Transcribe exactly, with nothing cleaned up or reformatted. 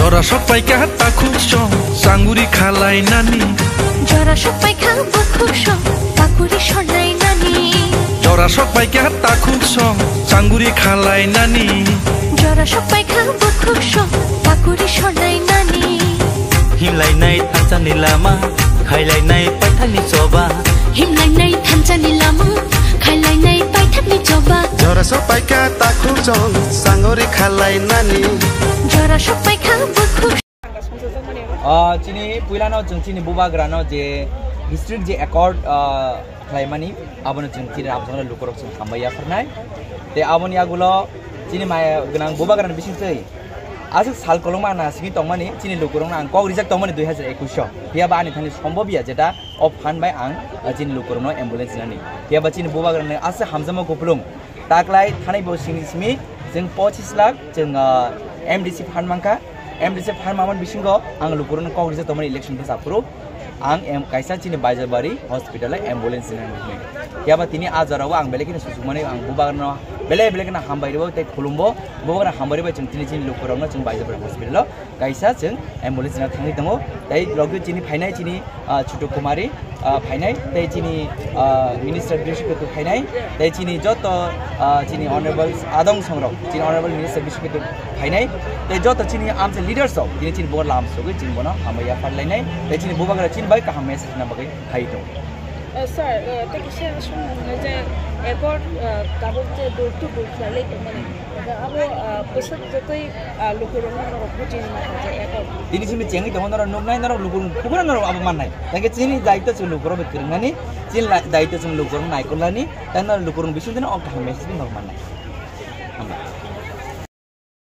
Jora sok paikha takhuk song, sanguri khalai nani. Jora sok paikha bukhuk song, takuri sonai nani. Jora sok paikha takhuk song, sanguri khalai nani. Jora sok paikha bukhuk song, takuri sonai nani. Himlainai thansa ni lama, khailainai paithak ni choba. Himlainai thansa ni lama, khailainai paithak ni choba. Jora sok paikha takhuk song, sanguri khalai nani. Jora sok paikha bukhuk. Ah, chini puilano chwng chini bubagrano je district je accord, ah, khlaimani, abono chwng chini ramsongno lukurok chwng hambai yapharnai. Te aboni agulo chini maya gwnang bubagrani bising twi aswk sal kolokma na simi tongmani chini lukurokno ang kok rijak tongmani dui hazar ekwis o. Phiya ba ani thani sombobya jeta o phan bai ang, ah, chini lukurokno ambulance nani. Phiya ba chini bubagrani aswk hamjakma kupulung. Taklai thanai bo sini simi chwng pochis lakh chwng, ah, M D C phan mankha. M D C phan mamani bisingo ang lukurokno kok rijak tongmani election bwsa phuru ang em, kaisa chini Baijabari hospital o ambulance nani hwnwi. Phiya ba tini a jorao ang belai kheno susukmani ang bubagrano belai belai kheno hambai rwo tei khulumbo. Bubagrano hambai rwbai chwng tini chini lukurokno chwng Baijabari hospital o kaisa chwng ambulance no thangwi tongo. Tei logwi chini phainai chini, ah, Chutu Kumari, ah, phainai, tei chini, ah, Minister Bishnu Ketu phainai, tei chini joto, ah, chini Honorable Adong Songrok, chini Honorable Minister Bishnu Ketu phainai, tei joto chini amsa leaders rok, chini chini bo lam sogwi chini bono hambai yaphar lainai, tei chini bubagra chini bai kaham message na bagwi phai tongo. Eh, sir, eh, tei kisa song hwnwi je accord, eh, tabuk je door to door khlai lai tongmani. Abo, ah, bwswk jotoi, ah, lukurokno norok bujini ma khe je accord. Tini simi chengwi tongo norok nuknai, norok lukurok khubui norok abo mannai. Tangke chini daityo chwng lukurok bai kwrwngnani, chini la-, daityo chwng lukurok naikolnani, tei norok lukurok bising tino o kaham message norok mannai.